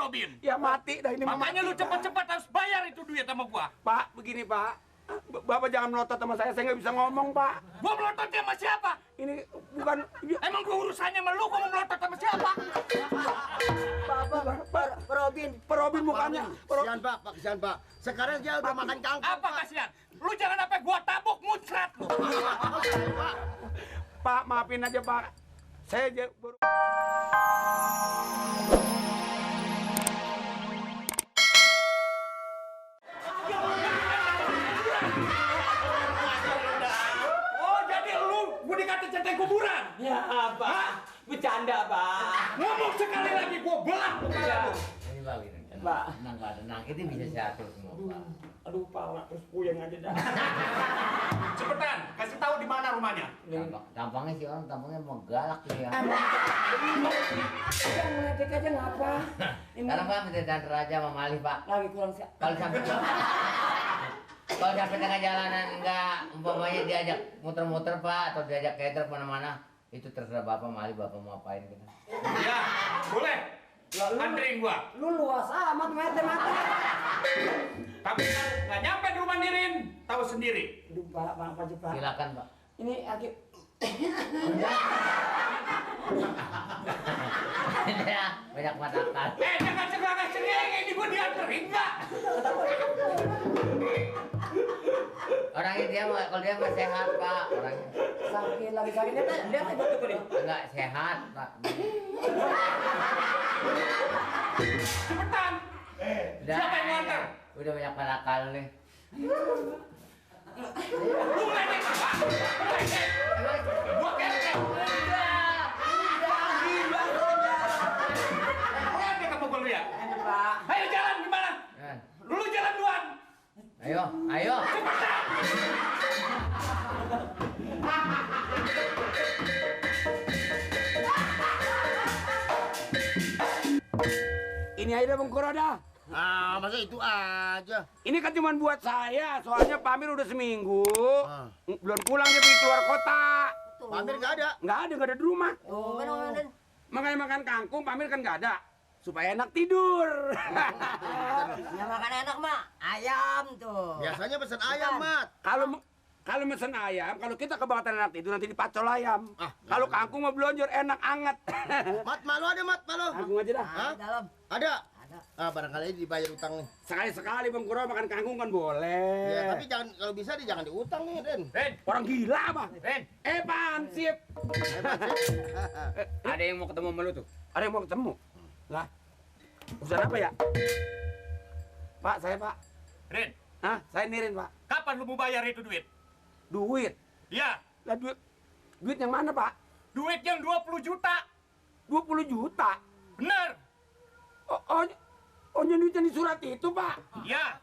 Robin. Ya mati dah ini. Makanya lu cepet-cepet harus bayar itu duit sama gua. Pak, begini Pak. Bapak jangan melotot sama saya nggak bisa ngomong Pak. Gua melototnya sama siapa? Ini bukan. Emang gua urusannya sama lu, gua mau melotot sama siapa? Pak Robin mukanya. Kasihan Pak, kasihan Pak. Sekarang dia udah makan kangkung. Apa kasihan? Lu jangan sampai gua tabuk muncrat lu. Pak, maafin aja Pak. Saya baru. Oh, jadi lu gua dikata centeng kuburan? Ya, Pak. Bercanda, Pak. Ngomong sekali lagi gua belah kepala lu. Ini Pak, ini. Pak. Tenang, itu bisa saya atur semua, Pak. Aduh Pak, terus puyeng aja dah. Cepetan, kasih tahu di mana rumahnya. Tampangnya sih orang, tampangnya mau galak ya. Yang meledek aja ngapa? Sekarang Pak minta diantar aja sama Malih, Pak. Lagi kurang siap. Kalau sampai tengah jalanan enggak, umpamanya diajak muter-muter Pak, atau diajak cater kemana-mana, itu terserah Bapak Malih, Bapak mau apain gitu. Ya, boleh. Anterin gua. Lu luas amat mete. Tapi nggak nyampe di rumah Nirin, tahu sendiri. Aduh, Pak, maaf aja, Pak. Silakan Pak. Ini lagi Ya, banyak matakan. Jangan cengeng ini gua dianterin nggak? Orangnya dia kalau dia mah sehat Pak, orangnya sakit lagi sakit. Dia tadi tuh nih. enggak sehat Pak. Cepetan. Siapa yang nganter? Udah banyak matakan nih. Lu ngeledek apa? Ngeledek. Gua keledek. Ngeledek apa gua lihat? Pak. Ayo jalan gimana? Lu jalan duluan. Ayo. Cepetan. Ini aja Bang Kuroda. Masa itu aja. Ini kan cuma buat saya, soalnya Pak Amir udah seminggu. Belum pulang dia pergi keluar kota. Pak Amir nggak ada. Nggak ada di rumah. Oh, Makanya makan kangkung, Pak Amir kan nggak ada. Supaya enak tidur. yang makan enak mah ayam tuh. Biasanya pesan ayam, Mat. Kalau mesen ayam, kalau kita kebakatan enak tidur nanti dipacol ayam. Kalau kangkung mau belonjor enak anget. Mat, malu ada, Mat, malu. Kangkung aja dah. Hah? Dalam. Ada. Barangkali aja dibayar utang nih. Sekali-sekali Bang Kuro makan kangkung kan boleh. Ya, tapi jangan kalau bisa jangan diutang nih, Den. Ren, Orang gila Bang. Ren. Pak Ansip. Ada yang mau ketemu sama lu tuh? Ada yang mau ketemu? Lah, urusan apa ya? Pak, saya Pak. Ren, Hah? Saya Nirin Pak. kapan lu mau bayar itu duit? Duit? Ya, Lah duit yang mana Pak? duit yang 20 juta. 20 juta? Bener. Duitnya di surat itu Pak? Ya.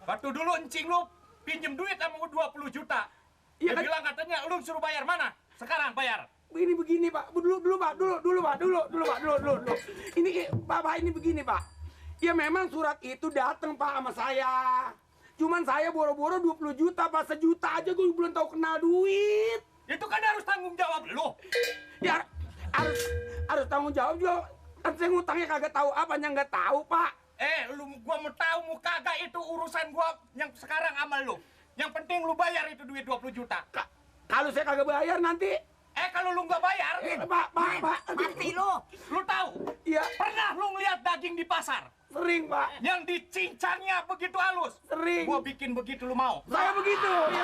Waktu dulu encing lu pinjem duit sama gua 20 juta. Iya Dia kan? bilang katanya lu suruh bayar mana? Sekarang bayar. Begini Pak. Dulu Pak. Ini Bapak ini begini Pak. Ya memang surat itu datang Pak sama saya. Cuman saya boro-boro 20 juta Pak. Sejuta aja gue belum tahu kenal duit. Itu kan harus tanggung jawab lu. Ya harus tanggung jawab juga. Kan saya ngutangnya kagak tahu apanya nggak tahu Pak. Gua mau tahu mau kagak itu urusan gua yang sekarang sama lu. Yang penting lu bayar itu duit 20 juta. Kalau saya kagak bayar nanti. Kalau lu nggak bayar, Pak. Mati lu. lu tahu? Iya Pernah lu ngeliat daging di pasar? sering Pak. Yang dicincangnya begitu halus. Sering. Gua bikin begitu lu mau. Saya begitu. Ya.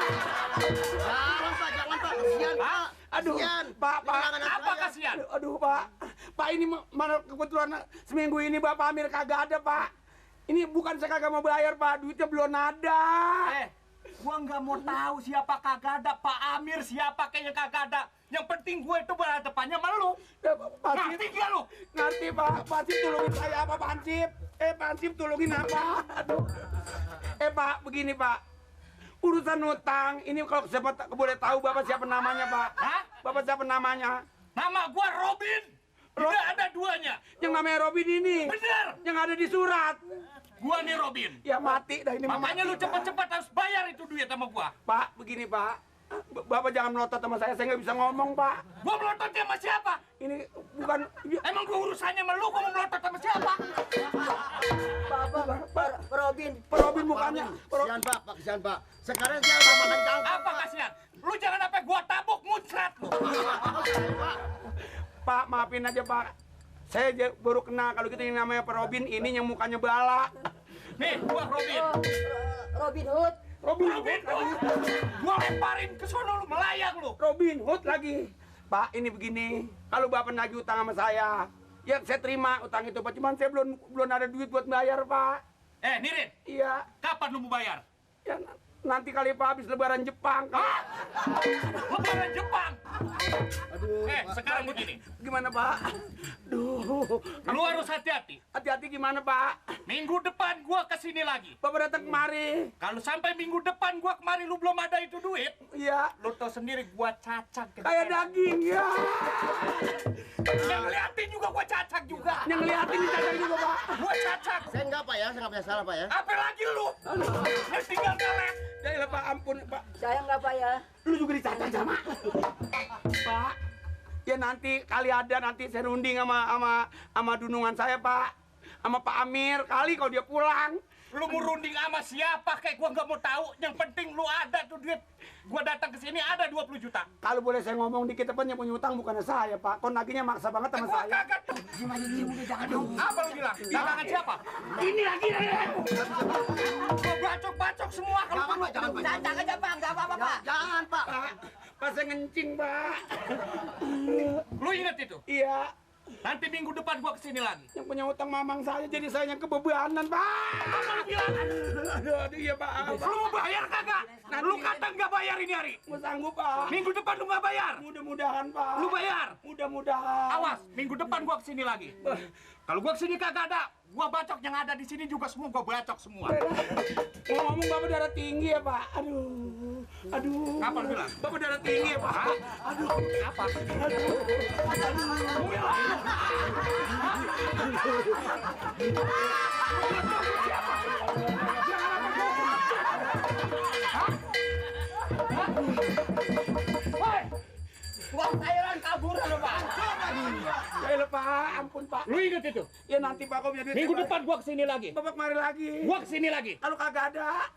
Jangan Pak, kasihan Pak. Aduh, Kasihan. Pak. Apa kasihan? Aduh, Pak. Pak ini mana kebetulan seminggu ini Bapak Amir kagak ada, Pak. Ini bukan saya kagak mau bayar, Pak. Duitnya belum ada. Gua nggak mau tahu siapa kagak ada, Pak Amir siapa kayaknya kagak ada. Yang penting gue itu berhadapannya sama lu. Ya, Pak Ansip. Ngerti gak lu? Ngerti, Pak. Pak Ansip tolongin saya apa, Pak Ansip? Pak Ansip tolongin apa? Aduh. Pak, begini, Pak. Urusan utang, ini kalau siapa boleh tahu Bapak siapa namanya, Pak? Hah? Bapak siapa namanya? Nama gua Robin. Tidak ada duanya. Yang namanya Robin ini. Bener. Yang ada di surat. Gua nih Robin. Ya mati dah ini. Makanya mati, lu Pak. cepet-cepet harus bayar itu duit sama gua. Pak, begini Pak. Bapak jangan melotot sama saya nggak bisa ngomong, Pak. Gua melotot sama siapa? Ini bukan... Emang gua urusannya sama lu, gua mau melotot sama siapa? Pak Robin. Pak Robin mukanya. Kasihan Pak, kasihan Pak. Sekarang dia udah makan kangkung. Apa kasihan? Lu jangan sampai gua tabuk muncrat lu. Pak, maafin aja, Pak. Saya baru kenal kalau gitu yang namanya Pak Robin, ini yang mukanya bala. Nih, gua Robin. Robin Hood. Robin Robin, Hood. gua lemparin ke sono lu, melayang lu. Robin Hood lagi. Pak, ini begini. Kalau Bapak nagih utang sama saya, ya saya terima utang itu, Pak. Cuman saya belum ada duit buat bayar, Pak. Nirin, Iya. kapan lu mau bayar? Ya, nanti kali Pak habis lebaran Jepang. Hah? Lebaran Jepang. Aduh, Sekarang begini. Gimana, Pak? Duh. Lu harus hati-hati. Hati-hati gimana, Pak? Minggu depan gua kesini lagi. Bapak datang kemari. Kalau sampai minggu depan gua kemari lu belum ada itu duit, Iya. lu tau sendiri gua cacak. Kayak daging, ya. Yang ngeliatin juga gua cacak juga. Yang ngeliatin di cacat juga, Pak. Gua cacak. Saya enggak Pak ya, saya enggak punya salah Pak ya. Apa lagi lu? Yang tinggal ngelet. Ya, Pak, ampun, Pak. Saya nggak Pak ya. Lu juga dicacat sama. Pak, ya nanti kali ada nanti saya runding sama dunungan saya, Pak. Sama Pak Amir, kali kalau dia pulang. Lu mau runding sama siapa kayak gua nggak mau tahu. Yang penting lu ada tuh duit. Gua datang ke sini ada 20 juta. Kalau boleh saya ngomong dikit, depan yang punya utang bukan saya, Pak. Kok naginya maksa banget sama Gua saya. kagak tuh. Apa lu bilang? Di tangan siapa? Ini lagi. Gua bacok-bacok semua kalau perlu. Cacak aja Pak, nggak apa-apa Pak. Jangan Pak. Pak, saya ngencing, Pak. Lu inget itu? Iya. Nanti minggu depan gua kesini lagi. Yang punya utang mamang saya jadi saya yang kebebanan, Pak. Apa lu bilang? Aduh, iya, Pak. Lu mau bayar kagak? Lu kata nggak bayar ini hari. Mau sanggup, Pak. Minggu depan lu nggak bayar. Mudah-mudahan, Pak. Lu bayar. Mudah-mudahan. Awas, minggu depan gua kesini lagi. Kalau gua kesini kagak ada, gua bacok yang ada di sini juga semua gua bacok semua. Ngomong Bapak darah tinggi ya, Pak. Aduh. Kapan bilang? Bapak darah tinggi ya, Pak. Aduh, apa? Woi, uang sayuran kabur lo Pak. Ya, Pak, ampun, Pak. Lu inget itu? Ya nanti Pak kau punya duit. Minggu Pak. depan gua kesini lagi. Bapak kemari lagi. Gua kesini lagi. Kalau kagak ada,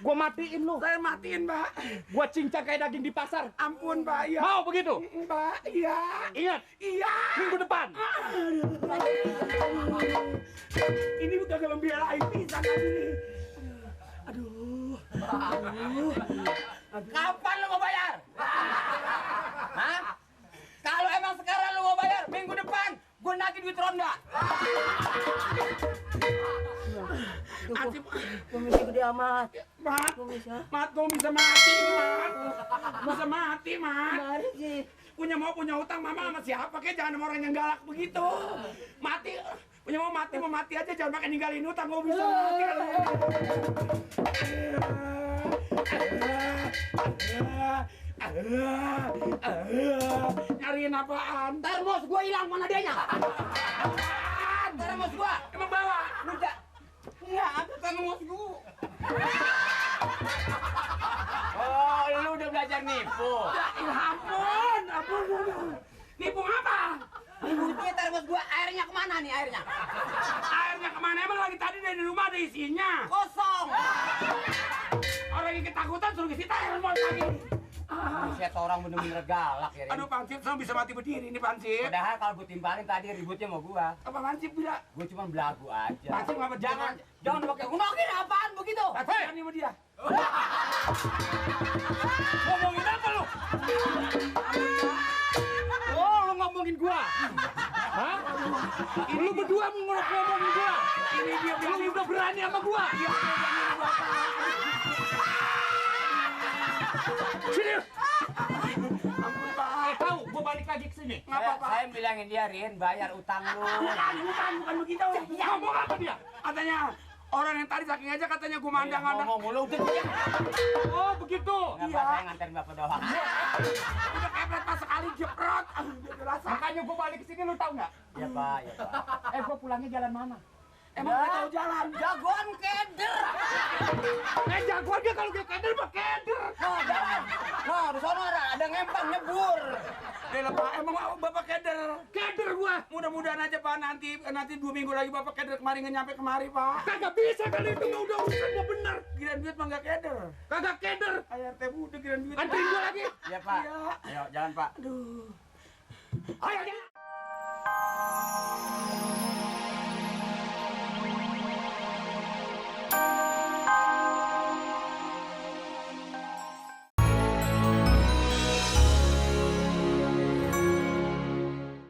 Gua matiin lu. saya matiin, Pak. Gua cincang kayak daging di pasar. Ampun, Pak. Iya. Mau begitu? Pak, iya. Ingat, Iya. minggu depan. Ini udah gak membelain pisan lagi nih. Aduh. Kapan lu mau bayar? Hah? Kalau emang sekarang lu mau bayar, minggu depan gua nagih duit ronda. Ansip, Komisi gede amat. Mat. Komisi. Mat, kau bisa mati, Mat. Bisa mati, Mat. Kemarin sih. Punya utang mama sama siapa kek, jangan sama orang yang galak begitu. Mati. Punya mau mati aja, jangan pakai ninggalin utang, kau bisa mati. Nyariin apaan? Termos gua hilang, mana dianya? Termos gua. Emang bawa? Udah. Iya, aku termos gua. Oh, lu udah belajar nipu. Ya ampun. Nipu apa? Ini termos gua, airnya kemana nih airnya? Airnya kemana? Emang lagi tadi dari rumah ada isinya. Kosong. Orang yang ketakutan suruh isi termos lagi. Buset, orang bener-bener galak ya. Aduh, Pansip, sama bisa mati berdiri nih, Pansip. Padahal kalau gue timbalin tadi ributnya sama gua. Apa Pansip bila? Gue cuma belagu aja. Pansip ngapa Jangan pakai Ngunokin apaan begitu? Pansip berani sama dia. Ngomongin apa lu? Oh, lu ngomongin gua. Hah? Lu berdua mau ngomongin gua. Ini dia Lu udah berani sama gua. Sini. Ampun, Pak. Tahu, gua balik lagi ke sini. Ngapa, Pak? Saya bilangin dia, Rin, bayar utang lu. Bukan begitu. Ngomong apa dia? Katanya, orang yang tadi saking aja katanya gue mandang-mandang. Ngomong mulu udah. Oh, begitu. Kenapa saya nganterin bapak doang? Udah kepret pas sekali jeprot. Dia rasa. Makanya gua balik ke sini lu tahu nggak? Ya Pak, ya Pak. Gua pulangnya jalan mana? Emang nggak tahu jalan. Jagoan keder. Jagoan dia kalau kayak keder mah keder. No, jalan. No, di sana ada ngempang nyebur. Lah Pak, emang Bapak keder? Keder gua. Mudah-mudahan aja Pak nanti 2 minggu lagi Bapak keder kemari nggak nyampe kemari Pak. Kagak bisa kali itu mah udah urusan gua bener. Kirain duit mah nggak keder. Kagak keder. Ayah teh udah kirain duit. Anterin gua lagi. Iya, Pak. Iya. Ayo, jalan, Pak. Aduh. Ayo.